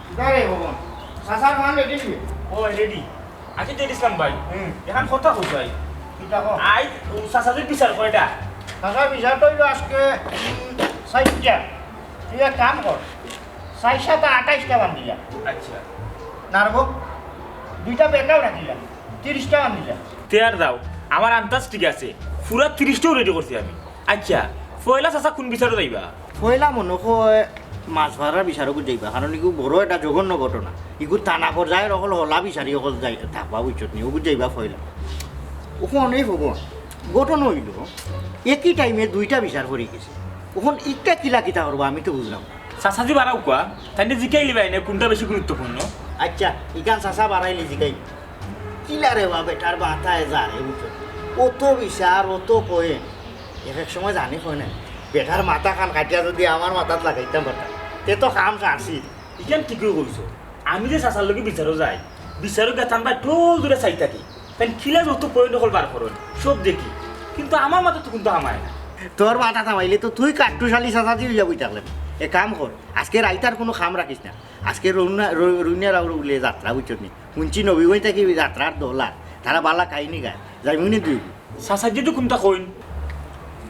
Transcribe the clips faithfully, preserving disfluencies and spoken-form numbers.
কিতা রে ভবন? চাচার ফান রেডি নি? ও, রেডি। আচ্ছা, জেড ইসলাম ভাই, হুম। এখন কথা কইছাই। কিতা কও? আই, ও চাচা যে বিচার কয়টা? চাচার বিচার তো অইলো আজকে, উম, চাইরটা। তুই এক কাম কর, চাইর সাতা আটাইশটা বান্ধিলা। আচ্ছা। নারবো, দুইটা বেকাও রাখিলা, তিরিশটা বান্ধিলা। তে আর দাও, আমার আন্দাজ ঠিক আছে, পুরা তিরিশটাও রেডি করছি আমি। আচ্ছা, পয়লা চাচা কোন বিচারো যাইবা? পয়লা মনো কয় মাছ মারার বিচারো যাইবা, কারণ ইগু বড় একটা জঘন্য ঘটনা। ইগু থানা পর্যায়র অকল হলা বিচারি অকল যাই থাকবা, বুঝছত নি? ওগু যাইবা পয়লা। ওখানে হবো, ঘটনা অইলো, একই টাইমে দুইটা বিচার করি গেছে। ওখান একটা কিলা কিতা করবো, আমি তো বুঝলাম না। চাচাজি বারা উকা, তাইলে জিকাইলিবা এনে কোনটা বেশি গুরুত্বপূর্ণ? আচ্ছা, ইখান চাচা বারাইলে জিকাই। কিলা রে বা বেটার মাথায় যা রে, বুঝছো? অত বিচার, অত কয়ে, এক এক সময় জানি কয় না, বেটার মাথা খান কাটিয়া যদি আমার মাথাত লাগাইতাম পারতাম, তে তো কাম সারছি। ইখান ঠিকই কইছো। আমি যে চাচার লগে বিচারো যাই, বিচারো গেতাম ভাই টোল দূরে চাই থাকি। তাই কিলা যত পয়েন্ট অকল বার করইন, সব দেখি। কিন্তু আমার মাথাত তো কিন্তু হামায় না। তোর মাথাত হামাইলে তো তুই কাট্টুশালী চাচাজি অইয়া বই থাকলে। এক কাম কর, আজকে রাইত আর কুনু কাম রাখিস না। আজকে রুনা-, রু-, রুনিয়া রাউর বুলে যাত্রা, বুঝছত নি? হুনছি নবীগঞ্জ থাকি যাত্রার দল আর তারা বালা কাহিনী গায়। যাইমু নি দুই। চাচাজিয়ে তো কুনতা কইন?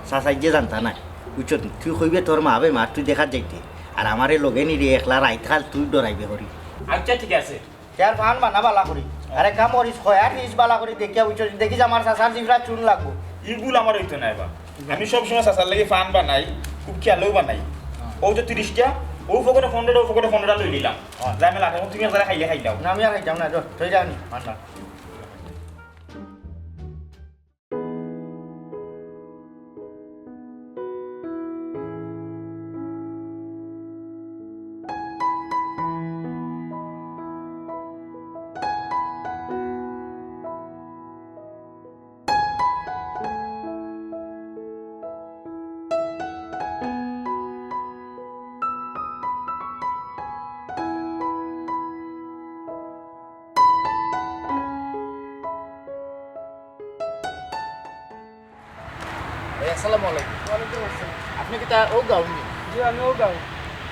চাচাজিয়ে জানতা নায়, বুঝছত নি? তুই কইবে তোর মা বে মা, তুই দেখাত যাইতে। আর আমারে লগে নিরে একলা রাইত খাল তুই ডরাইবে করি। আচ্ছা, ঠিক আছে। তে আর ফান বানা বালা করি। আরে কাম করিস, খয়ার নিস বালা করি দেখিয়া, বুঝছস? দেখিস আমার চাচার জিভরা চুন লাগবো। ই ভুল আমার অইতো নায় বা। আমি সব সময় চাচার লাগি ফান বানাই, খুব খেয়ালেও বানাই। ও তো তিরিশটা, ও পকেটে পনেরোটা, ও পকেটে পনেরোটা লই নিলাম। হ্যাঁ। ঝামেলা, এখন তুমি একবারে খাইলে খাইলাও। না, আমি আর খাইতাম না, ধর, তুই জানি, ফান না। ভাই, আসসালামু আলাইকুম। ওয়ালাইকুম আসসালাম। আপনে কিতা অউ গাঁওর নি? জি, আমি অউ গাঁওর।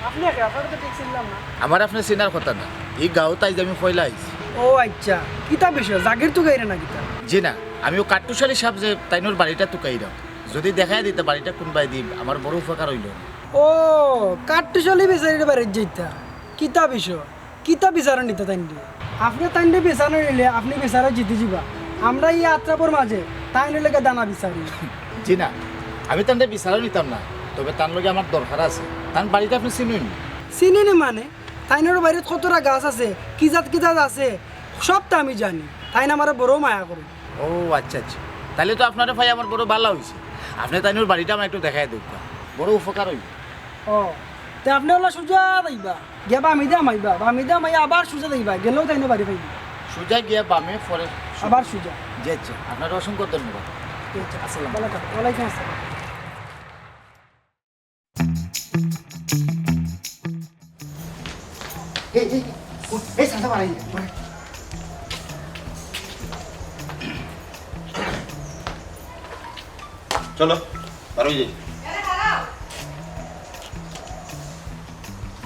আপনে কে? আপনারে তো ঠিক চিনলাম না। আমারে আপনে চিনার কথা না। ই গাঁওত আইজ আমি পয়লা আইছি। ও আচ্ছা, কিতা বিষয়? জাগির তুকাইরা না কিতা? জি না, আমি অউ কাট্টুশালী সাব যে তাইনর বাড়িটা তুকাইরাম। যুদি দেখাইয়া দিতা বাড়িটা কুনবায় দি, আমার বড় উপকার অইলো। ও, কাট্টুশালী বেচারির বাড়িত যাইতা? কিতা বিষয়? কিতা বিচারো নিতা তাইনরে? আপনে তাইনরে বিচারো নিলে আপনে বিচারো জিতি যিবা। আমরা ই আত্রাপর মাঝে তাইনর লাগি দানা বিচারি। জি না, আমি তানরে বিচারো নিতাম না, তবে তান লগে আমার দরকার আছে। তান বাড়িটা আপনে চিনইন নি? চিনি নি মানে? তাইনর বাড়িত কতটা গাছ আছে, কি জাত কি জাত আছে, সব তো আমি জানি। তাইন আমারে বড় মায়া করইন। ও আচ্ছা আচ্ছা, তাইলে তো আপনারে পাইয়া আমার বড় ভালা অইছে। আপনে তাইনর বাড়িটা আমারে একটু দেখাইয়া দেউক্কা, বড় উপকার অইবো। ও, তে আপনে অলা সুজা যাইবা, গিয়া বামে দিয়া হামাইবা, বামে দিয়া হামাইয়া আবার সুজা যাইবা, গেলেউ তাইনর বাড়ি পাইবা। সুজা গিয়া বামে পরে সু- আবার সুজা। জি আচ্ছা, আপনারে অসংখ্য ধন্যবাদ। জি আচ্ছা, আসসালাম। ভালা থাকো। ওয়ালাইকুম আসসালাম। এই, এই, এই, এই, চাচা বাড়াই দে, বাড়াই। চলো, বারোই যাই।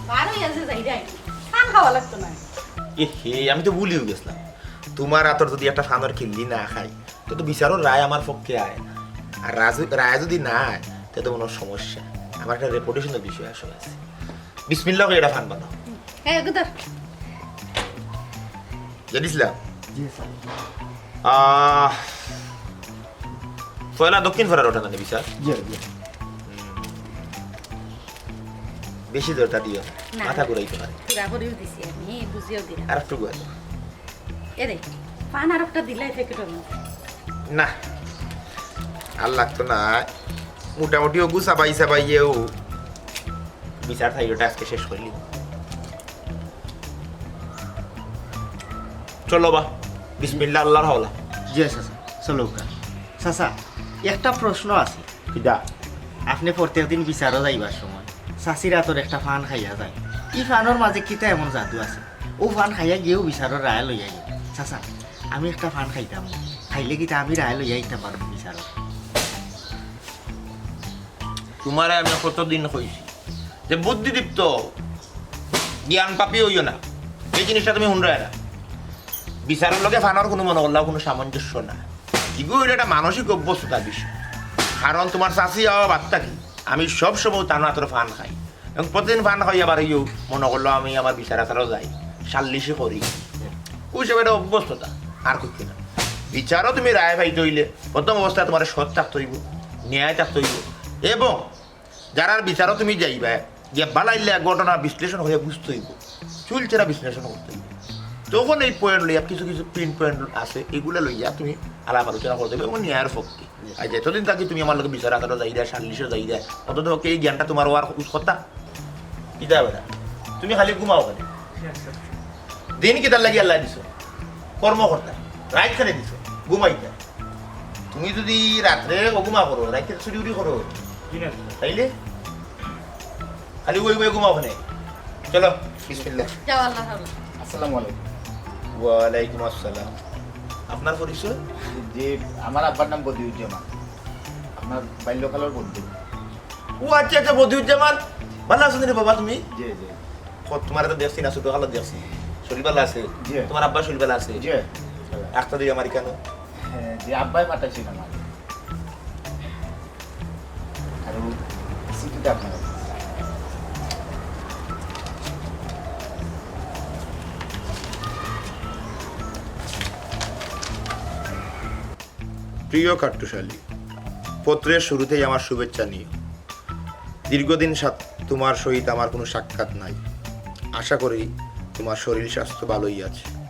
বারোই আছে যাই যাই, পান খাওয়া লাগতো না। এ হে, আমি তো ভুলিও গেছিলাম। তোমার আতর যদি একটা ফানর খিল্লি না খাই, তে তো বিচারর রায় আমার পক্ষে আয় না। আর রাজু- রায় যদি না আয়, তে তো মনে হয় সমস্যা। আমার একটা রেপুটেশনের বিষয় আসলে আছে। বিসমিল্লাহ করি এটা ফান বানাও। হ্যাঁ, এগুদা। জানিসলাম? জি স্যার। আহ, পয়লা দক্ষিণ ফেরার ওটা না বিচার। জি জি। বেশি দরটা দিও না। না। মাথা ঘুরাইতে পারে। পুরা করিও দিছি আমি, বুঝিও দিলাম। আর একটু ঘুরাই। এ রে, পান আর একটা দিলাই প্যাকেটর মধ্যে। না, আর লাগতো না। মোটামুটি ওগু চাবাই চাবাইয়েও বিচার থাইরোটা আজকে শেষ করলি। চলো বা, বিসমিল্লাহ, আল্লাহর হাওলা। জি চাচা, চলো কা। চাচা, একটা প্রশ্ন আছে। কিতা? আপনি প্রত্যেক দিন বিচারও যাইবার সময় চাচির আতর একটা ফান খাইয়া যায়। ই ফানর মাঝে কিতা এমন জাদু আছে? ও ফান খাইয়া গিয়াউ বিচারর রায় লইয়া গেল। চাচা, আমি একটা ফান খাইতাম, খাইলে কিতা আমি রায় লইয়া আইতাম পারমু বিচারর? তোমারে আমি কতদিন কইছি যে বুদ্ধিদীপ্ত, জ্ঞান পাপী হইও না, এই জিনিসটা তুমি হুনরায় না। বিচারর লগে ফানর কোনো মনে করলাও কোনো সামঞ্জস্য না। ইগু হইল একটা মানসিক অভ্যস্ততার বিষয়। কারণ তোমার চাচি আওয়া বাদ থাকি আমি সব সময় তান আতর ফান খাই, এবং প্রতিদিন ফান খাই আবার ইউ মনে করলো আমি আমার বিচার আচারও যাই, সাল্লিশি করি। ওই সব একটা অভ্যস্ততা, আর কিছু না। বিচারও তুমি রায় পাইতে হইলে প্রথম অবস্থায় তোমার সৎ থাকতে হইব, ন্যায় থাকতে হইব, এবং যারার বিচারও তুমি যাইবা, গিয়া বালাইলে ঘটনা বিশ্লেষণ হয়ে বুঝতে হইব, চুলচেরা বিশ্লেষণ করতে হইব। তখন এই পয়েন্ট লইয়া কিছু কিছু পিন পয়েন্ট আছে, এগুলা লইয়া তুমি আলাপ আলোচনা করতে হইব এবং ন্যায়ের পক্ষে। আর যতদিন থাকি তুমি আমার লগে বিচার আচারও যাই দেয়, সাল্লিশও যাই দেয়, অন্তত পক্ষে এই জ্ঞানটা তোমার ওয়ার উৎস কথা। কিতা বেটা, তুমি খালি ঘুমাও খালি। দিন কিতার লাগি আল্লাহ দিছো? কর্মকর্তা। রাইত খালি দিছো ঘুমাইতা। তুমি যদি রাত্রে অঘুমা করো, রাইতে চুরি উরি করো, তাইলে খালি ওই ওই ঘুমাও ওখানে। চলো, বিসমিল্লাহ। যাও, আল্লাহ হাফেজ। আসসালামু আলাইকুম। ওয়ালাইকুম আসসালাম। আপনার পরিচয়? জি, আমার আব্বার নাম বদিউজ্জামান। আপনার বাল্যকালের বন্ধু। ও আচ্ছা আচ্ছা, বদিউজ্জামান। ভালো আছো রে বাবা তুমি? জি জি। ও, তোমার তো দেখছি না, ছোট কালো দেখছি। শরীর ভালো আছে? জি। তোমার আব্বা শরীর ভালো আছে? জি। আখতা দিও আমার কেন? হ্যাঁ, জি, আব্বাই পাঠাইছিল আমাকে। আর ও চিঠিটা আপনার কাছে। প্রিয় কাট্টুশালী, পত্রের শুরুতেই আমার শুভেচ্ছা নিও। দীর্ঘদিন সাত- তোমার সহিত আমার কোনো সাক্ষাৎ নাই। আশা করি তোমার শরীর স্বাস্থ্য ভালোই আছে।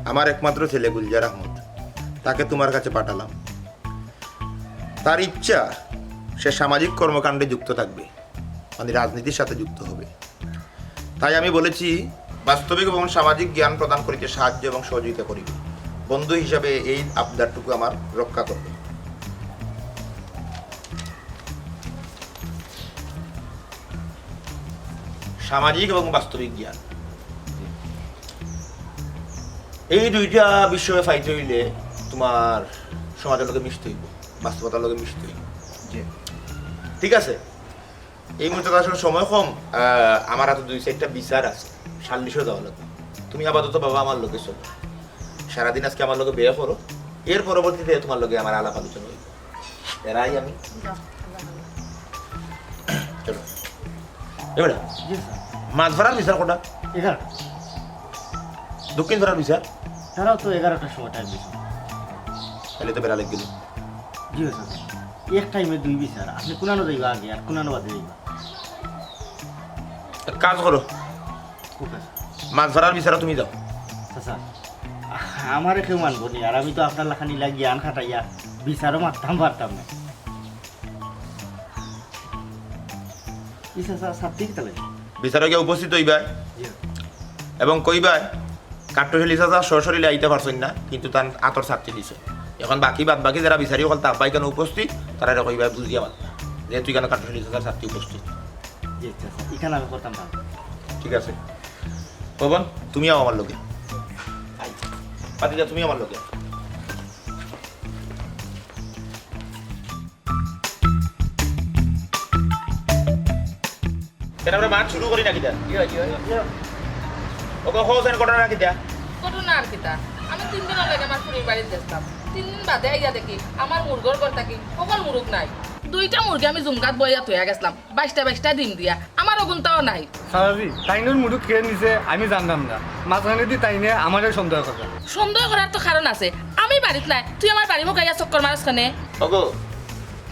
আমার একমাত্র ছেলে গুলজার আহমদ, তাকে তোমার কাছে পাঠালাম। তার ইচ্ছা সে সামাজিক কর্মকাণ্ডে যুক্ত থাকবে, মানে রাজনীতির সাথে যুক্ত হবে। তাই আমি বলেছি, বাস্তবিক এবং সামাজিক জ্ঞান প্রদান করিতে সাহায্য এবং সহযোগিতা করিবে। বন্ধু হিসাবে এই আবদারটুকু আমার রক্ষা করবে। সামাজিক এবং বাস্তবিক জ্ঞান, এই দুইটা বিষয়ে পাইতে হইলে তোমার সমাজের লগে মিশতে হইব, বাস্তবতার লগে মিশতে হইব। জি। ঠিক আছে, এই মুহূর্তে তো আসলে সময় কম। আহ, আমার হাতে দুই চারটা বিচার আছে, সাল্লিশও যাওয়া লাগবে। তুমি আপাতত বাবা আমার লগে চলো, সারাদিন আজকে আমার লগে ব্যয় করো, এর পরবর্তীতে তোমার লগে আমার আলাপ আলোচনা হইব। এরাই আমি। যাও, আল্লাহ হাফেজ। চলো। এবারে জি স্যার। মাঝফাড়ার বিচার কোটা? এগারো। দক্ষিণ ফাড়ার বিচার? তারাও তো এগারোটার সময় টাইম দিছে। তাহলে তো বেড়া লেগে গেল। জি স্যার। এক টাইমে দুই বিচার। আপনি কোনানো যাইবা আগে আর কোনানো বাদে যাইবা? এক কাজ করো, ওকে। মাঝফাড়ার বিচারে তুমি যাও। চাচা, আমারে কেউ মানবো নি, আর আমি তো আপনার লাখানি লাগিয়া আন খাটাইয়া বিচারও মারতাম পারতাম না। ই চাচা, ছাত্তি কিতা লাগে? বিচারে গিয়া উপস্থিত হইবায় জি। এবং কইবায়, কাট্টুশালী চাচা সশরীরে আইতা পারছইন না, কিন্তু তান আতর ছাত্তি দিছে। এখন বাকি বাদ বাকি যারা বিচারি অকল তার পাই কেন উপস্থিত, তারা কইবায় বুঝিয়া মাত্তা, যেহেতু এখানে কাট্টুশালী চাচার ছাত্তি উপস্থিত। জি, আচ্ছা, আচ্ছা। এখানে আমি করতাম পারবো। ঠিক আছে, পবন, তুমিও আমার লগে। আই, পাতিজা, তুমি আমার লগে। কেন আমরা মাত শুরু করি না কিতা? ওগো, কও চাইন, ঘটনা কিতা? ঘটনা আর কিতা? আমি তিন দিনর লাগি আমার ফুরির বাড়িত গেছলাম। তিন দিন বাদে আইয়া দেখি আমার মুরগর ঘর থাকি হকল মুরগ নাই। দুইটা মুরগি আমি জুমগাত বইয়া থইয়া গেছলাম, বাইশটা বাইশটা ডিম দিয়া, আমার অগুনতাও নাই। চাচাজি, তাইনর মুরগ কে নিছে আমি জানলাম না, মাঝখানেদি তাইনে আমারে সন্দেহ কররা। সন্দেহ করার তো কারণ আছে, আমি বাড়িত নাই, তুই আমার বাড়ি মুখ আইয়া চক্কর মারস কেনে? ওগো,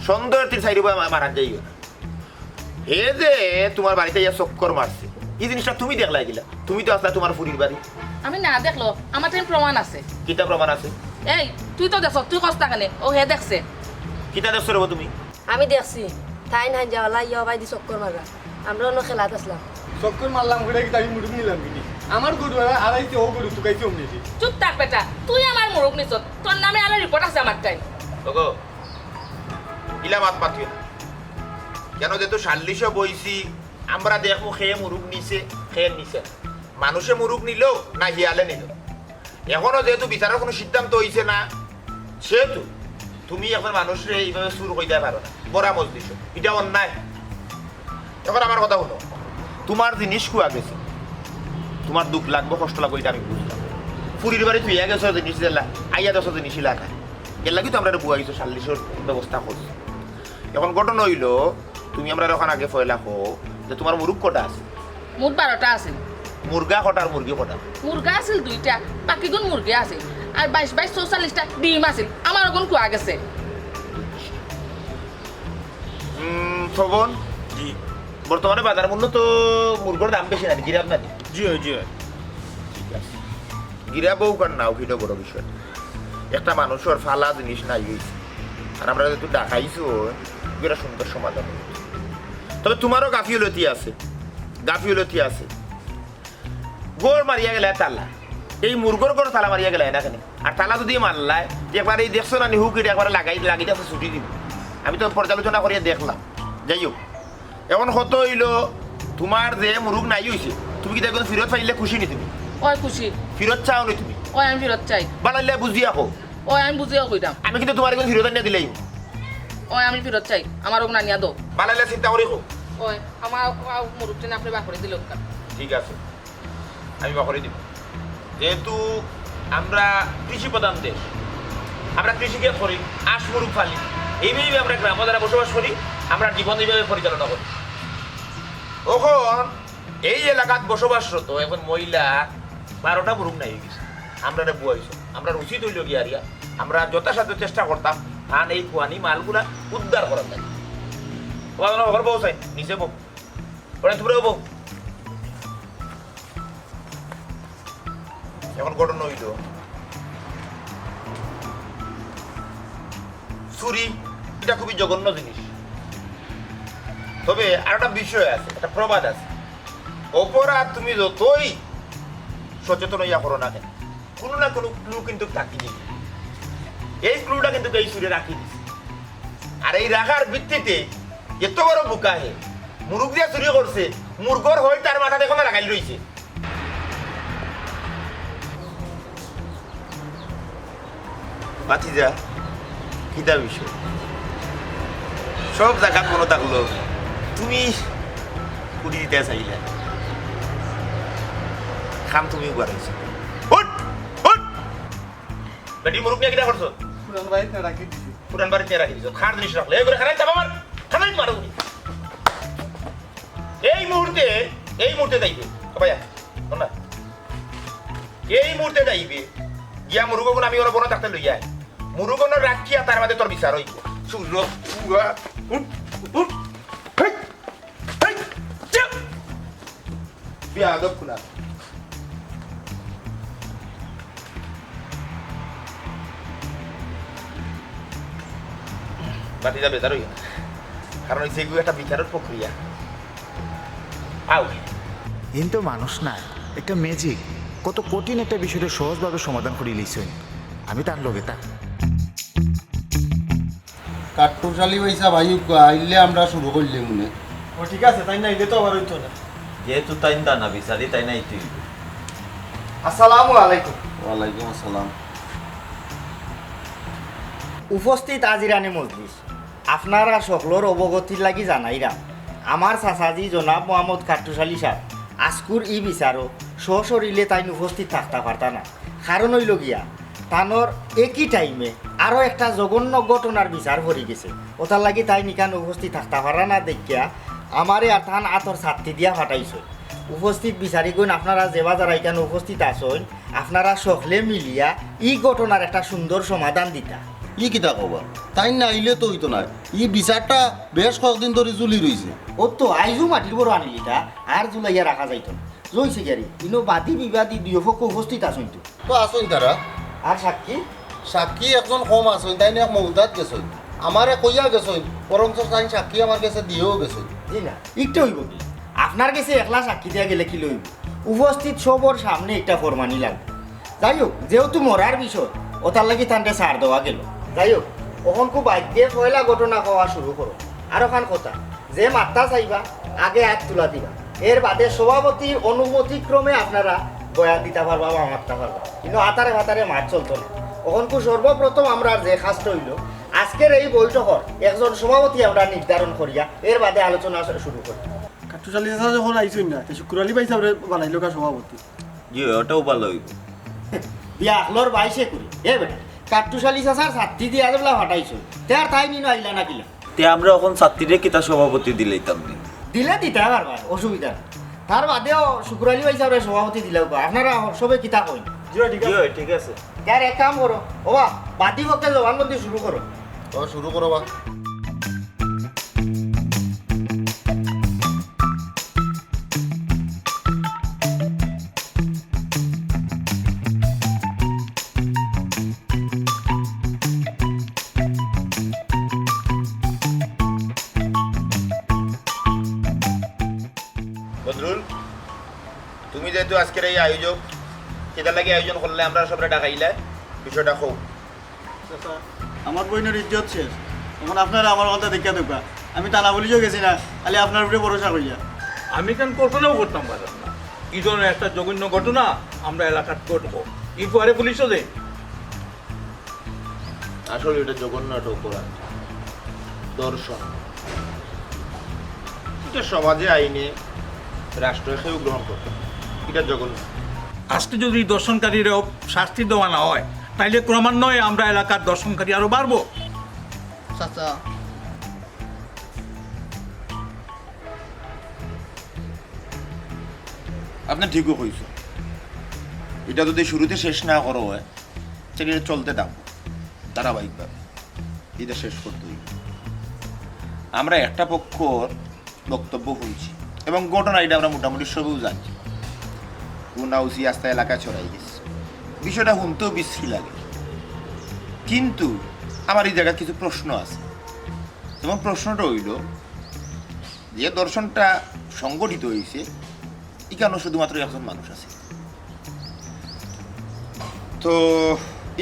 সন্দেহ তুই সাইডে মারা যাইও না। হে যে তুমার বাড়িত আইয়া চক্কর মারছে, ই জিনিসটা তুমি দেখলায় কিলা? তুমি তো আছলায় তুমার ফুরির বাড়ি। আমি না দেখলেও আমার তাইন প্রমাণ আছে। কিতা প্রমাণ আছে? এই, তুই তো দেখছস, তুই কস না কেনে? ও হে দেখছে। কিতা দেখছো রে বা তুমি? আমি দেখছি, তাইন হাইঞ্জাওয়ালা ইয়া বাইদি চক্কর মাররা। আমরা অনো খেলাত আছলাম। চক্কর মারলাম কইরা কিতা আমি মুরগ নিলাম কিনি? আমার গরু আর আড়াইছে, ও গরু তুকাইছে অমনি। চুপ থাক বেটা, তুই আমার মুরগ নিছস, তোর নামে আরো রিপোর্ট আছে আমার তাইন। ওগো, ইলা মাত মাতিও না। কেন যেহেতু সাল্লিশো বইছি, আমরা দেখমু কে মুরগ নিছে, কে নিছে না। মানুষে মুরগ নিল না হিয়ালে নিল। এখনো যেহেতু বিচারর কুনু সিদ্ধান্ত অইছে না, সেহেতু তুমি একজন মানুষরে ইভাবে চুর কইতায় পারো না, বড়া মজলিসো, ইটা অন্যায়। এখন আমার কথা হুনো, তুমার জিনিস কুয়া গেছে, তুমার দুখ লাগবো, কষ্ট লাগবো, ইটা আমি বুঝলাম। ফুরির বাড়ি থুইয়া গেছো জিনিস যেলা, আইয়া দেখছো জিনিস ইলা নাই। এরলাগি তো আমরারে বুয়াইছো, সাল্লিশর ব্যবস্থা করছি। এখন ঘটনা অইলো, তুমি আমরারে অখান আগে পয়লা কও যে তুমার মুরগ কটা আছে? মুট বারোটা আছিল। মুরগা কটা আর মুরগি কটা? মুরগা আছিল দুইটা, বাকিগুন মুরগি আছিল। আর বাইশ বাইশ চৌচল্লিশটা ডিম আছিল, আমার অগুন কুয়া গেছে। উম, পবন? জি। বর্তমানে বাজার মূল্য তো মুরগর দাম বেশি নানি, গিরাব নানি? জি অয়, জি অয়। ঠিক আছে। গিরাব অউক আর না অউক, ইটা বড় বিষয় না। একটা মানুষর ফালা জিনিস নাই অইছে। আর আমরা যেহেতু ডাকাইছো, ইটা সুন্দর সমাধান অইছে। তবে তুমারও গাফিলতি আছে, গাফিলতি আছে। ঘর মারিয়া গেলায় তালা, এই মুরগর ঘর তালা মারিয়া গেলায় না কেনে? আর তালা যদি মারলায়, তে একবার এই দেখছো না নি হুক ইটা একবারে লাগাই, লাগাই আছে ছুটি দিব। আমি তো পর্যালোচনা করিয়া দেখলাম। যাই হোক, এখন কথা অইলো, তুমার যে মুরগ নাই অইছে, তুমি কিতা অখন ফিরত পাইলে খুশি নি তুমি? অয় খুশি। ফিরত চাও নি তুমি? অয় আমি ফিরত চাই। বালাইলে বুঝিয়া কও। অয় আমি বুঝিয়া কইতাম। আমি কিন্তু তুমার অখন ফিরত আনিয়া দিলাই। অয় আমি ফিরত চাই, আমার অখন আনিয়া দেও। বালাইলে চিন্তা করি কও। অয় আমার, আমার মুরগটি না আপনি বাকরে দিলে অখন। ঠিক আছে। আমি বাকরে দিব। যেহেতু আমরা কৃষি প্রধান দেশ, আমরা কৃষিকাজ করি, আঁশ মুরগ পালি, এইভাবে আমরা গ্রামে যারা বসবাস করি, আমরা জীবন এইভাবে পরিচালনা করি। অখন এই এলাকাত বসবাসরত এখন মহিলা বারোটা মুরগ নাই অইগেছে, আমরারে বুয়াইছো। আমরার উচিত অইলো গিয়া আরিয়া, আমরা যথাসাধ্য চেষ্টা করতাম, কারণ এই পুয়ানি মালগুলা উদ্ধার করার লাগি। ও, আমার ঘর বউ চাই, নিচে বউ। ওরা তোমরা বউ। এখন ঘটনা অইলো, চুরি, ইটা খুবই জঘন্য জিনিস। তবে আর একটা বিষয় আছে, একটা প্রবাদ আছে, অপরাধ তুমি যতই সচেতন অইয়া করো না কেনে, কুনু না কুনু ক্লু কিন্তু থাকি দিবে। এই ক্লুটা কিন্তু এই চুরে রাখি দিছে। আর এই রাখার ভিত্তিতে এত বড় বুকা হে, মুরগ দিয়া চুরি করছে, মুরগর হয় তার মাথাত এখনো লাগাইল রইছে। ভাতিজা, কিতা বিষয়? সব জাগাত মনো থাকলো, তুমি কুটি দিতে চাইলা। কাম তুমি বাড়াইছো। উঠ! উঠ! বেটি মুরগ নিয়া কিতা করছো? পুরান বাড়িত রাখি দিছি। পুরান বাড়িত রাখি দিছো। কার জিনিস রাখলে? এই করে খানাই চাপা মার। খানাই মারো। এই মুহূর্তে, এই মুহূর্তে যাইবে। ও ভাইয়া, শোন না। এই মুহূর্তে যাইবে। গিয়া মুরগগুন আমি ওরা বনো থাকতে লইয়া আয়। মুরগগুন রাখিয়া তার মাঝে তোর বিচার হইব। সুরো, পুয়া, উঠ, উঠ। হেই, হেই, চুপ। বেয়াদব কুনা। বাতি যাবে, তার হইয়া। কারণ হইছে এগুলো একটা বিচারর প্রক্রিয়া। আউ। ইন তো মানুষ নায়, একটা ম্যাজিক। কত কঠিন একটা বিষয়টা সহজভাবে সমাধান করি লইছইন। আমি তার লগে তা। কাট্টুশালী পয়সা ভাই, আইলে আমরা শুরু করলে মনে। ও ঠিক আছে, তাই না, আইলে তো আবার হইতো না। যেহেতু তাই না, না বিচারি, তাই না ইতি হইবে। আসসালামু আলাইকুম। ওয়ালাইকুম আসসালাম। উপস্থিত আজিরানি মজলিস, আপনারা সকলর অবগতির লাগি জানাইরাম, আমার চাচাজি জনাব মোহাম্মদ কাট্টুশ আলী সাব আজকুর ই বিচারো সশরীরে তাইন উপস্থিত থাকতা পারতা না। কারণ অইলো গিয়া, তানর একই টাইমে আরো একটা জঘন্য ঘটনার বিচার পড়ি গেছে। অতার লাগি তাইন ইখান উপস্থিত থাকতা পারা না দেখিয়া আমারে আর তান আতর ছাত্তি দিয়া ফাটাইছে। উপস্থিত বিচারিগণ, আপনারা যে বা যারা ইখান উপস্থিত আছইন, আপনারা সকলে মিলিয়া ই ঘটনার একটা সুন্দর সমাধান দিতা। ই কিতা কও বা? তাইন না আইলে তো অইতো নায়। ই বিচারটা বেশ কয়েকদিন ধরি ঝুলি রইছে। অতো আইজও মাটির বড় আনিলিতা, আর ঝুলাইয়া রাখা যাইতো না। জয়সিকারি, ইনো বাদী বিবাদী দুইও পক্ষ উপস্থিত আছইন তো। তো আছইন তারা। আর সাক্ষী? সাক্ষী একজন কম আছইন, তাইন এক মউতাত গেছইন। আমারে কইয়া গেছইন, বরঞ্চ তাইন সাক্ষী আমার গেছে দিয়াও গেছইন। জি না, ইকটা অইবো কি? আপনার গেছে একলা সাক্ষী দিয়া গেলে কিলা অইবো? উপস্থিত সবর সামনে একটা ফরমানি লাগবো। যাই হোক, যেহেতু মরার বিষয়, অতার লাগি তানরে ছাড় দেওয়া গেলো। যাই হোক, অখন খুব বাদ দিয়া পয়লা ঘটনা কওয়া শুরু করো। আর অখান কথা, যে মাততা চাইবা, আগে আত তুলা দিবা। এর বাদে সভাপতির অনুমতিক্রমে আপনারা বয়ান দিতা পারবা বা মাততা পারবা। কিন্তু আতারে ফাতারে মাত চলতো না। অখনকু সর্বপ্রথম আমরার যে কাজটা অইলো, আজকের এই বৈঠকর একজন সভাপতি আমরা নির্ধারণ করিয়া এর বাদে আলোচনা শুরু করি। কাট্টুশ আলী চাচা যখন আইছইন না, তে শুক্কুর আলী ভাইসাবরে বানাইলো গা সভাপতি। জি, অটাও ভালা অইবো। বিয়া আখলর বাইশে করি। এ বেটা, কাট্টুশ আলী চাচার ছাত্তি দিয়া যেবলা ফাটাইছো, তে আর তাইন ইনো আইলা না কিলা? তে আমরা অখন ছাত্তিরে কিতা সভাপতি দিলাইতাম নি? দিলে দিতা পারবা, অসুবিধা নাই। তার বাদেও শুক্কুর আলী ভাইসাবরে সভাপতি দিলাউক্কা। আপনারা সবে কিতা কইন? জি, ঠিক আছে। জি, ঠিক আছে। তে আর এক কাম করো, ওবা, বাদী পক্ষে জবানবন্দি শুরু করো। ও, শুরু করো বা। বদরুল, তুমি যেহেতু আজকের এই আয়োজক, কিতার লাগি আয়োজন করলে, আমরারে সবরে ডাকাইলা, বিষয়টা কও। চাচা, আমার বইনর ইজ্জত শেষ। অখন আপনারা আমার কথা দেখিয়া দেউক্কা। আমি থানা পুলিশও গেছি না, খালি আপনার উপরে ভরসা করিয়া। আমি কেন কল্পনাও করতাম পারলাম না, ই ধরনের একটা জঘন্য ঘটনা আমরা এলাকাত ঘটবো। ই ফুয়ারে পুলিশও দেয়। আসলে ইটা জঘন্য একটা অপরাধ, ধর্ষণ। ইটা সমাজে, আইনে, রাষ্ট্রে কেউ গ্রহণ করতো না। ইটা জঘন্য। আজকে যদি ধর্ষণকারীরে শাস্তি দেওয়া না হয়, তাইলে ক্রমান্বয়ে আমরা এলাকার ধর্ষণকারী আরো বাড়বো। চাচা, আপনে ঠিকউ কইছইন, ইটা যদি শুরুতে শেষ না করা হয়, তাইলে ইটা চলতে থাকবো ধারাবাহিকভাবে। ইটা শেষ করতে অইবো। আমরা একটা পক্ষর বক্তব্য হুনছি এবং ঘটনা ইটা আমরা মোটামুটি সবেউ জানছি। গুনা উচি আস্তা এলাকায় ছড়াই গেছে। বিষয়টা হুনতেও বিশ্রী লাগে, কিন্তু আমার ই জাগাত কিছু প্রশ্ন আছে। যেমন প্রশ্নটা অইলো, যে ধর্ষণটা সংঘটিত অইছে, ইখানো শুধুমাত্র একজন মানুষ আছে। তো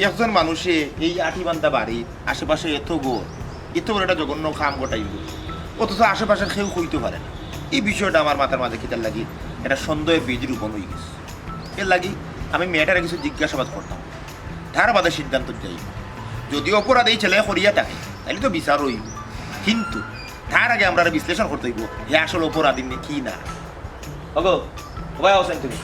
একজন মানুষে এই আটিবান্ধা বাড়ির আশেপাশে এত ঘর, এত বড় একটা জঘন্য কাম ঘটাইল, অথচ আশেপাশের কেউ কইতো পারে না। ই বিষয়টা আমার মাথার মাঝে কিতার লাগি একটা সন্দেহের বীজ রোপণ অই গেছে। এর লাগি আমি মেয়েটারে কিছু জিজ্ঞাসাবাদ করতাম, তার বাদে সিদ্ধান্ত যাই। যদি অপরাধ এই ছেলে করিয়া থাকে, তাইলে তো বিচার অইবো, কিন্তু তার আগে আমরারে বিশ্লেষণ করতে অইবো, হে আসলে অপরাধী নি কি না। ওগো, ও ভাই, আওছাইন তুমি।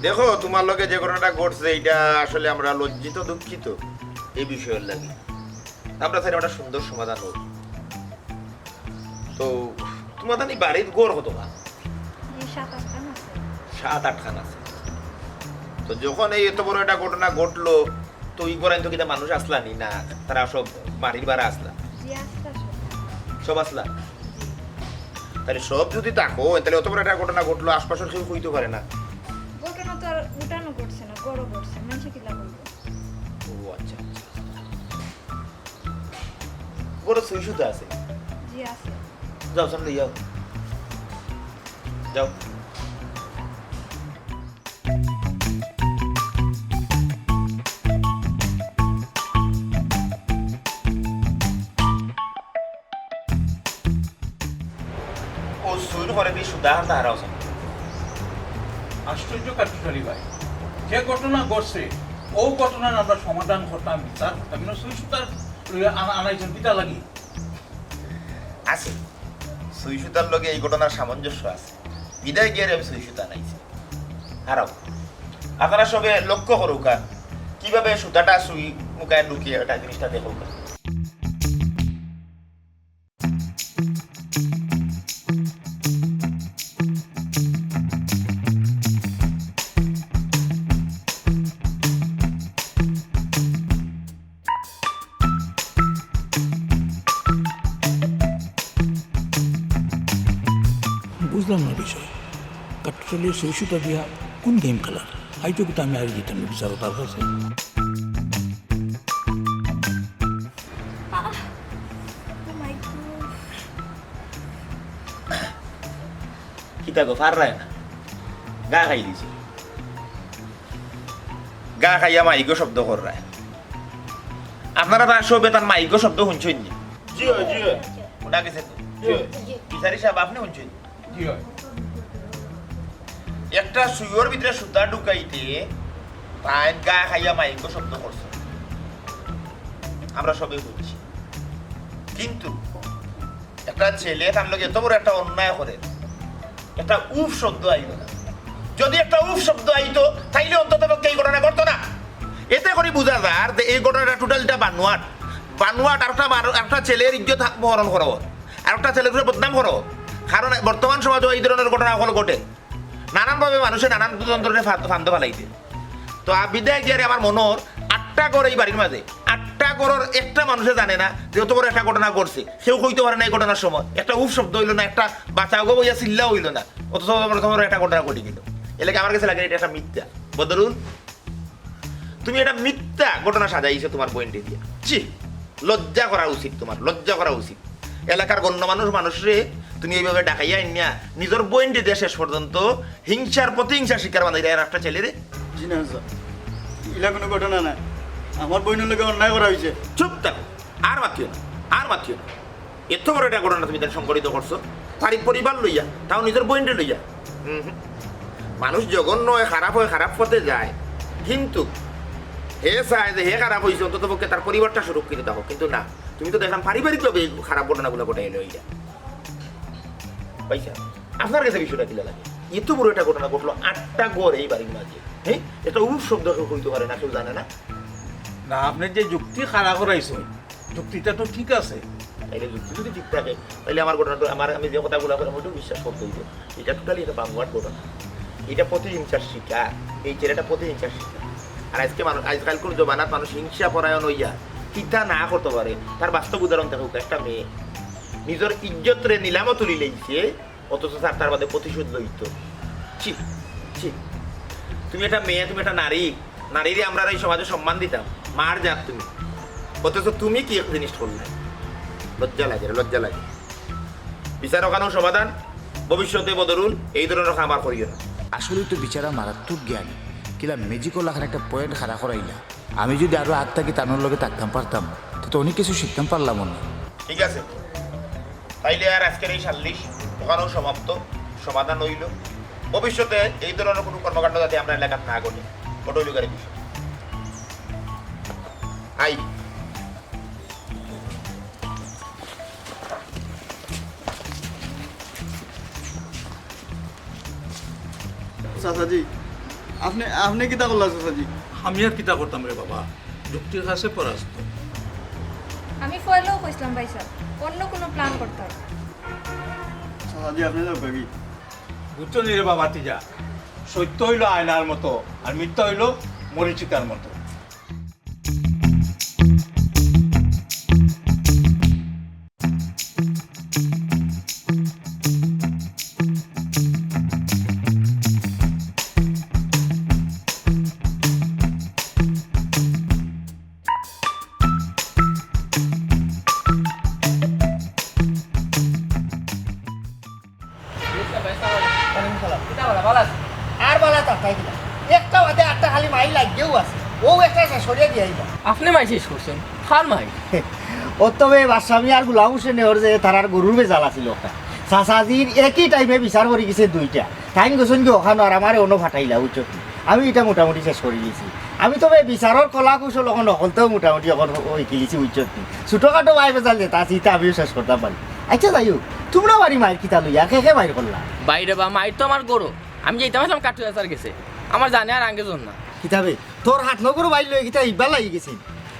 দেখো, তুমার লগে যে ঘটনাটা ঘটছে, ইটা আসলে আমরা লজ্জিত, দুঃখিত এই বিষয়র লাগি। আমরা চাইরাম একটা সুন্দর সমাধান অউক। তো তুমার জানি বাড়িত ঘর কতখান? জি, সাত আটখান আছে। সাত আটখান আছে। তো যখন এই এত বড় একটা ঘটনা ঘটলো, তো ই ঘরো তো কিতা মানুষ আছলা নি না, তারা সব বাড়ির বারা আছলা? জি, আছলা সব। সব আছলা? জি। তাইলে সব যদি থাকো, তাইলে অত বড় একটা ঘটনা ঘটলো, আশপাশর কেউ কইতো পারে না। ঘটনা তো আর উঠানো ঘটছে না, ঘরো ঘটছে, মানষে কিলা কইবো? ও আচ্ছা, আচ্ছা। ঘরো সুই সুতা আছে? জি, আছে। যাও, সামনে যাও। যাও। ও সুইর ঘরে দি সুতা আনতা হারাও সামনে। আশ্চর্য কাট্টুশ আলী ভাই, যে ঘটনা ঘটছে, ও ঘটনার আমরা সমাধান করতাম, বিচার করতাম, কিন্তু সুই সুতার লইয়া আনা-, আনাইছেন কিতা লাগি? আছে, সুই সুতার লগে এই ঘটনার সামঞ্জস্য আছে, বিদায় গিয়ারে আমি সুই সুতা আনাইছি। হারাও, আপনারা সবে লক্ষ্য করুকা, কিভাবে সুতাটা সুই মুখায় ঢুকিয়ে এটা জিনিসটা দেখুকা। বুঝলাম না বিষয়। কাঠুরিয়া সুই সুতা দিয়া কোন গেম খেলার? আইতো কিন্তু আমি আর জিতাম না বিচারো তার কাছে। আহ! Oh my God! কিতা গো, পাররায় না? গা খাই দিছে। গা খাইয়া মাইগো শব্দ কররায়। আপনারা তার সবে তার মাইগো শব্দ শুনছইন নি? জি অয়, জি অয়। ওটা গেছে তো? জি অয়। বিচারি সাহেব, আপনি শুনছইন? জি অয়। একটা সুইর ভিতরে সুতা ঢুকাইতে তাইন গা খাইয়া মাইগো শব্দ করছে। আমরা সবে বুঝছি। কিন্তু একটা ছেলে তার লগে এত বড় একটা অন্যায় করে, একটা উফ শব্দ আইলো না। যদি একটা উফ শব্দ আইতো, তাইলে অন্তত পক্ষে এই ঘটনা ঘটতো না। এতে করে বুঝা যার যে এই ঘটনাটা টোটালটা বানোয়াট। বানোয়াট আর একটা বার-, একটা ছেলের ইজ্জত হা-, হরণ করা অয়, আর একটা ছেলের উপরে বদনাম করা অয়। কারণ বর্তমান সমাজে এই ধরনের ঘটনা সকল ঘটে। নানানভাবে মানুষে নানান ধরনের ফান-, ফান্দ ফালাইতে। তো আ, বিদায় গিয়ারে আমার মনর আটটা ঘর এই বাড়ির মাঝে, আটটা ঘরর একটা মানুষে জানে না যে অত বড় একটা ঘটনা ঘটছে। কেউ কইতে পারে না এই ঘটনার সময়। একটা উফ শব্দ অইলো না, একটা বাঁচাও গো বইয়া চিল্লা অইলো না। অথচ অত বড়, অত বড় একটা ঘটনা ঘটি গেল। এলাকা আমার কাছে লাগে এটা একটা মিথ্যা। বদরুল, তুমি এটা মিথ্যা ঘটনা সাজাইছো তোমার বইনরে দিয়া। ছি, লজ্জা করা উচিত তোমার, লজ্জা করা উচিত। এলাকার গণ্যমান্য মানুষরে তুমি এইভাবে ডাকাইয়া আনিয়া নিজর বইনরে দিয়া শেষ পর্যন্ত হিংসার, প্রতিহিংসার শিকার বানাইরা এর একটা ছেলেরে। জি না স্যার, ইলা কোনো ঘটনা না। আমার বইনর লগে অন্যায় করা অইছে। চুপ থাকো, আর মাতিও না, আর মাতিও না। এত বড় একটা ঘটনা তুমি তার সংঘটিত করছো, তার পরিবার লইয়া, তাও নিজর বইনরে লইয়া। হুম হুম। মানুষ জঘন্য অয়, খারাপ অয়, খারাপ পথে যায়, কিন্তু হে চায় যে হে খারাপ অইছে, অন্তত পক্ষে তার পরিবারটা সুরক্ষিত থাকুক। কিন্তু না, তুমি তো দেখলাম পারিবারিকভাবে এই খারাপ ঘটনাগুলো ঘটাইলো এইটা। পাইছা? আপনার কাছে বিষয়টা কিলা লাগে? এত বড় একটা ঘটনা ঘটলো, আটটা ঘর এই বাড়ির মাঝে, হ্যাঁ, একটা উফ শব্দ কেউ কইতে পারে না, কেউ জানে না। না, আপনি যে যুক্তি খাড়া করাইছেন, যুক্তিটা তো ঠিক আছে। তাইলে যুক্তি যদি ঠিক থাকে, তাইলে আমার ঘটনাটা, আমার, আমি যে কথাগুলো কইলাম, ওইটাও বিশ্বাস করতে হইবে। এটা টোটালি একটা বানোয়াট ঘটনা, এটা প্রতিহিংসার শিকার, এই ছেলেটা প্রতিহিংসার শিকার। আর আজকে মানুষ, আজকালকার জমানাত মানুষ হিংসা পরায়ণ হইয়া কিতা না করতে পারে, তার বাস্তব উদাহরণ দেখো। একটা মেয়ে নিজের ইজ্জতরে নিলামো তুলি লইছে, অথচ স্যার তার বাদে প্রতিশোধ লইতো। ছি, ছি। তুমি একটা মেয়ে, তুমি একটা নারী, নারীরে আমরা এই সমাজে সম্মান দিতাম, মার জাত তুমি, অথচ তুমি কি এক জিনিস করলে? লজ্জা লাগে রে, লজ্জা লাগে। বিচার ওখানেও সমাধান, ভবিষ্যতে বদরুল এই ধরনের কাম আর করিও না। আসলেই তো বিচারা মারাত্মক জ্ঞানী, কিলা ম্যাজিকও লাখান একটা পয়েন্ট খাড়া করাইলা। আমি যদি আরো আগ থাকি তানোর লগে থাকতাম পারতাম, তে তো অনেক কিছু শিখতাম পারলাম না। ঠিক আছে, তাইলে আর আজকের এই সাল্লিশ ওখানেও সমাপ্ত, সমাধান হইল। ভবিষ্যতে এই ধরনের কোনো কর্মকাণ্ড যাতে আমরা এলাকাত না ঘটে, ঘটইল গাড়ি বিষয়। আই। চাচাজি, আপনি, আপনি কিতা করলা চাচাজি? আমি আর কিতা করতাম রে বাবা, যুক্তির কাছে পরাস্ত। আমি পয়লাও কইছিলাম ভাই সাহেব, অন্য কোনো প্ল্যান করতে হয়। চাচাজি, আপনি যাও ভাবি। বুঝছো নি রে বাবা, তুই যা। সত্য হইল আয়নার মতো, আর মিথ্যা হইল মরীচিকার মতো। ওয়ালাইকুম সালাম। কিতা বালা, বালা আছে? আর বালা তার তাই দিলা। একটা বাদে আটটা খালি মাইল লাগিয়াউ আছে। ও একটা শেষ করিয়া দিয়া আইবা। আপনে মাইল শেষ করছেন? কার মাইল? ও তো বে বাদশা মিয়া আর গুলাম হোসেনে ওর যে তারার গরুর বেজাল আছিল ওটা। চাচাজির একই টাইমে বিচার করি গেছে দুইটা। তাইন গেছইন কি ওখানো আর আমারে অনো ফাটাইলা, বুঝছো কি? আমি ইটা মোটামুটি শেষ করি দিছি। আমি তো বে বিচারর কলা কৌশল অখন হকলতেউ মোটামুটি অখন অই গেলিছি, বুঝছো কি? ছোটখাটো বায় বেজাল যেটা আছে, ইটা আমিও শেষ করতাম পারি। আচ্ছা যাই হোক, তুমরা বাড়ি মাইর কিতা লইয়া, কে কে মাইর করলা? বাইরে বা মাইর তো আমার গরু, আমি যাইতাম আসলাম কাটু চাচার গেছে, আমার জানে আর আঙ্গে জন না। কিতাবে তোর হাত নগর বাইর লই কিতা ইবার লাগি গেছে?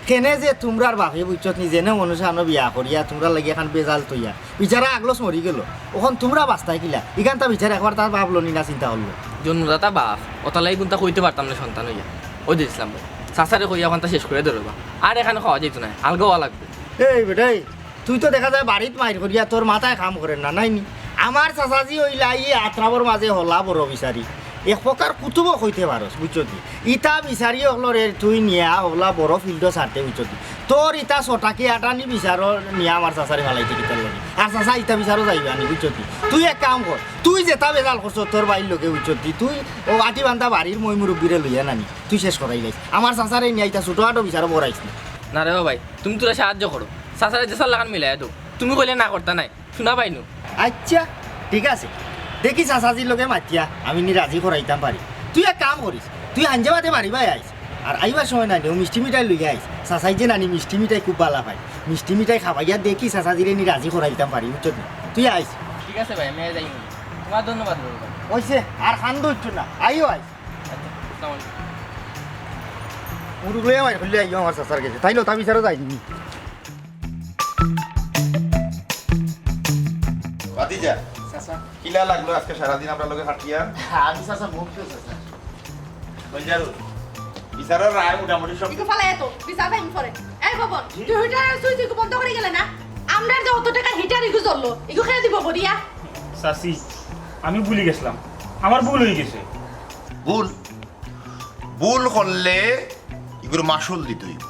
কেনে যে তুমরার বাপে বুঝছত নি, যেনে মানুষ আনো বিয়া করিয়া তুমরার লাগি এখান বেজাল তইয়া বিচারা আগলস মরি গেল, অখন তুমরা বাস্তায় কিলা? ইখান তা বিচার একবার তার বাপ লনি না চিন্তা করলো। জন্মদাতা বাপ, অতালাই গুনতা কইতে পারতাম না সন্তান হইয়া। ওই দিছিলাম ভাই, চাচারে কইয়া অখানতা শেষ করে ধরবা, আর এখানে খাওয়া যাইতো না, আলগা হওয়া লাগবে। এই বেটাই, তুই তো দেখা যায় বাড়িত মাইর করিয়া তোর মাথায় কাম করে না, নাই নি? আমার চাচাজি হইলা ই আত্রাবর মাঝে হলা বড় বিচারি, এক প্রকার কুতুবও কইতে পারস, বুঝছত নি? ইতা বিচারি হকলরে তুই নিয়া হকলা বড় ফিল্ডও ছাড়তে, বুঝছত নি? তোর ইতা ছটাকি আটানি বিচারও নিয়া আমার চাচারে ফালাইতে কিতার লাগি? আর চাচা ইতা বিচারও যাইবা নি, বুঝছত নি? তুই এক কাম কর, তুই যেতা বেজাল করছস তোর বাইর লগে, বুঝছত নি? তুই ও আটি বান্ধা বাড়ির মই মুরব্বিরে লইয়া নানি, তুই শেষ করাইলাইস। আমার চাচারে নিয়া ইতা ছোট আটো বিচারও বড়াইস না। না রে ও ভাই, তুমি তোরা সাহায্য করো, চাচারে যে সাল্লাখান মিলাই দেও, তুমি কইলে না করতা নাই। শুনা পাইনু। আচ্ছা, ঠিক আছে, দেখি চাচাজির লগে মাতিয়া আমি নি রাজি করাইতাম পারি। তুই এক কাম করিস, তুই হাঞ্জে বাদে বাড়ি বায় আইস, আর আইবার সময় না নিও মিষ্টি মিঠাই লইয়া আইস। চাচাই যে নানি মিষ্টি মিঠাই খুব ভালা পায়, মিষ্টি মিঠাই খাবাইয়া দেখি চাচাজিরে নি রাজি করাইতাম পারি, বুঝছত নি? তুই আইস। ঠিক আছে ভাই, আমি যাই। তোমার ধন্যবাদ বলবো। ওইছে, আর খান্দো উঠছো না, আইও আইস। আচ্ছা, আসসালামু আলাইকুম। মুরুগ লইয়া মাইর করলে আইও আমার চাচার গেছে, তাইলে তা বিচারও যায়নি। ভাতিজা, চাচা। কিলা লাগলো আজকে সারাদিন আমরার লগে খাটিয়া? আমি চাচা মুগ্ধ চাচা। বিচারর রায় মোটামুটি সব। ইগু ফালাই এত, বিচার ফাইন করে। এই ভবন, তুই হিটারের সুইচ ইগু বন্ধ করি গেলে না? আমরার যে অত টাকার হিটার ইগু জ্বললো, ইগু কে দিবো ভরিয়া? চাচি, আমি ভুলি গেছিলাম, আমার ভুল হই গেছে। ভুল? ভুল করলে ইগুর মাসুল দিতে অইবো।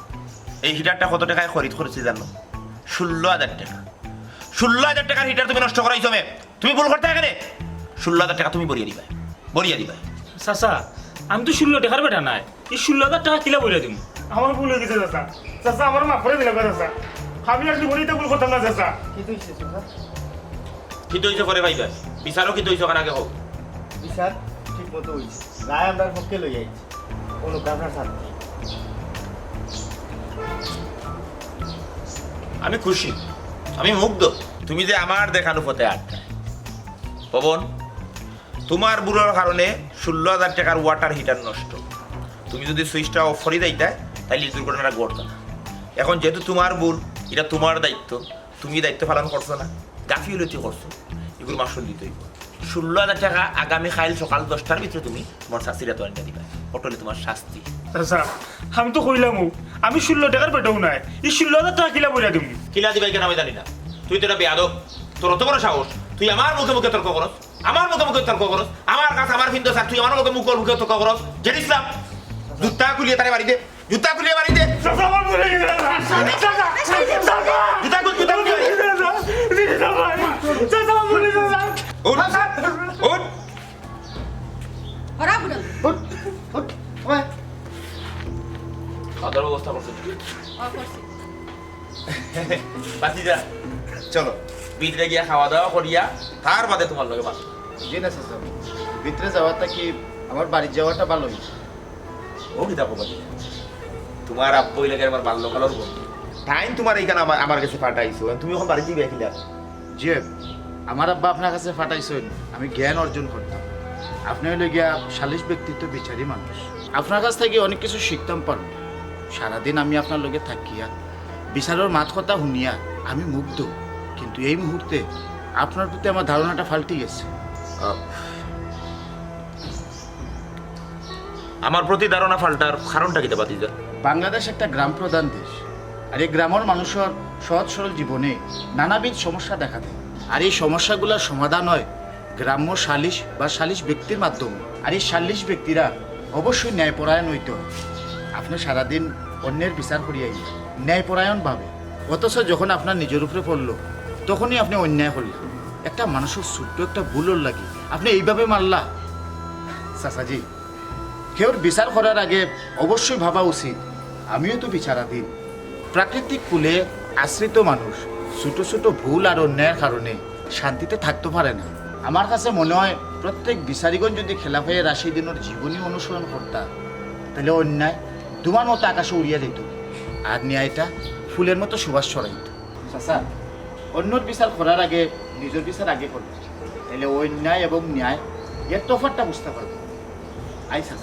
এই হিটারটা কত টাকায় খরিদ করছি জানো? ষোলো হাজার টাকা। ষোলো হাজার টাকার হিটার তুমি নষ্ট করাইছো মে। তুমি ভুল করতে কেনে? ষোলো হাজার টাকা তুমি ভরিয়া দিবায়, ভরিয়া দিবায়। চাচা, আমি তো ষোলো টাকার বেটা নায়, ই ষোলো হাজার টাকা কিলা ভরিয়া দিমু? আমার ভুল হই গেছে চাচা। চাচা, আমারে মাফ করি দিলাও চাচা। আমি আর জীবনে ইতা ভুল করতাম না চাচা। কিতা অইছে চাচা? কিতা অইছে পরে পাইবায়, বিচারও কিতা অইছে অখান আগে কও। বিচার ঠিক মতো অইছে, রায় আমরার পক্ষে লই আইছে। অনুপ আপনার সাথে। আমি খুশি, আমি মুগ্ধ। তুমি যে আমার দেখানো পথে আটকায়। পবন, তোমার ভুলর কারণে ষোলো হাজার টাকার ওয়াটার হিটার নষ্ট। তুমি যদি সুইচটা অফ করি যাইতায়, তাইলে এই দুর্ঘটনাটা ঘটতো না। এখন যেহেতু তোমার ভুল, এটা তোমার দায়িত্ব, তুমি দায়িত্ব পালন করছো না, গাফিলতি করছো, ইগুর মাসুল দিতে অইবো। ষোলো হাজার টাকা আগামী কাইল সকাল দশটার ভিতরে তুমি তোমার চাচিরে তো আনিয়া দিবায়। অটা অইলে তোমার শাস্তি। চাচা, আমি তো কইলামউ, আমি ষোলো টাকার বেটাও নায়, ই ষোলো হাজার টাকা কিলা ভরিয়া দিমু? কিলা দিবায় কেনে আমি জানি না, তুই তো একটা বেয়াদব, তোর অত বড় সাহস, তুই আমার মুখে মুখে তর্ক করস, আমার মুখে মুখে তর্ক করস, আমার কাছে আমার ফিন্দো স্যার, তুই আমার মুখে মুখে মুখে তর্ক করস, জেড ইসলাম, জুতা খুলিয়া তারে বাড়ি দে। জুতা খুলিয়া বাড়ি দে। চাচা, আমার ভুল হয়ে গেছে, চাচা। চাচা, চাচা। জুতা খুল, জুতা খুল। চাচা, চাচা, আমার ভুল হয়ে গেছে, চাচা। উঠ, উঠ। ওরা বুড়ো। উঠ, উঠ, ওই। খাওয়া দাওয়ার ব্যবস্থা করছো তুমি? ও, করছি। ভাতিজা, চলো, ভিতরে গিয়া খাওয়া দাওয়া করিয়া, তার বাদে তোমার লগে বাদ। জি না, চাচা। ভিতরে যাওয়াটা কি আমার বাড়িত যাওয়াটা ভালো অইছে? ও কিতা কও ভাতিজা? তোমার আব্বা অইলা গিয়া আমার বাল্যকালর বন্ধু। তাইন তোমার এইখান আমার, আমার গেছে পাঠাইছো। তুমি অখন বাড়িত যাইবায় কিলা? জি, আমার আব্বা আপনার কাছে পাঠাইছইন, আমি জ্ঞান অর্জন করতাম। আপনি অইলা গিয়া সালিশ ব্যক্তিত্ব বিচারী মানুষ। আপনার কাছ থাকি অনেক কিছু শিখতাম পারমু। সারাদিন আমি আপনার লগে থাকিয়া, বিচারর মাত কথা হুনিয়া আমি মুগ্ধ। কিন্তু এই মুহূর্তে আপনার প্রতি আমার ধারণাটা পাল্টি গেছে। আহ, আমার প্রতি ধারণা পাল্টার কারণটা কিতা ভাতিজা? বাংলাদেশ একটা গ্রাম প্রধান দেশ, আর এই গ্রামর মানুষর সহজ সরল জীবনে নানাবিধ সমস্যা দেখা দেয়। আর এই সমস্যাগুলোর সমাধান হয় গ্রাম্য সালিশ বা সালিশ ব্যক্তির মাধ্যমে। আর এই সালিশ ব্যক্তিরা অবশ্যই ন্যায়পরায়ণ হইতে হয়। আপনি সারাদিন অন্যের বিচার করিয়া আইন ন্যায়পরায়ণভাবে, অথচ যখন আপনার নিজের উপরে পড়লো, তখনই আপনি অন্যায় করলেন। একটা মানুষের ছোট্ট একটা ভুলর লাগি আপনি এইভাবে মারলা? চাচাজি, কেউর বিচার করার আগে অবশ্যই ভাবা উচিত, আমিও তো বিচারাধীন। প্রাকৃতিক কুলে আশ্রিত মানুষ ছোট ছোট ভুল আর অন্যায়ের কারণে শান্তিতে থাকতে পারে না। আমার কাছে মনে হয়, প্রত্যেক বিচারিগণ যদি খেলাফায়ে রাশিদিনের জীবনী অনুসরণ করতা, তাহলে অন্যায় ধুমার মতো আকাশে উড়িয়া যেত, আর ন্যায়টা ফুলের মতো সুবাস ছড়াইত। চাচা, অন্যর বিচার করার আগে নিজর বিচার আগে করবা, তাইলে অন্যায় এবং ন্যায় এর তফাতটা বুঝতা পারবা। আইচ্ছা,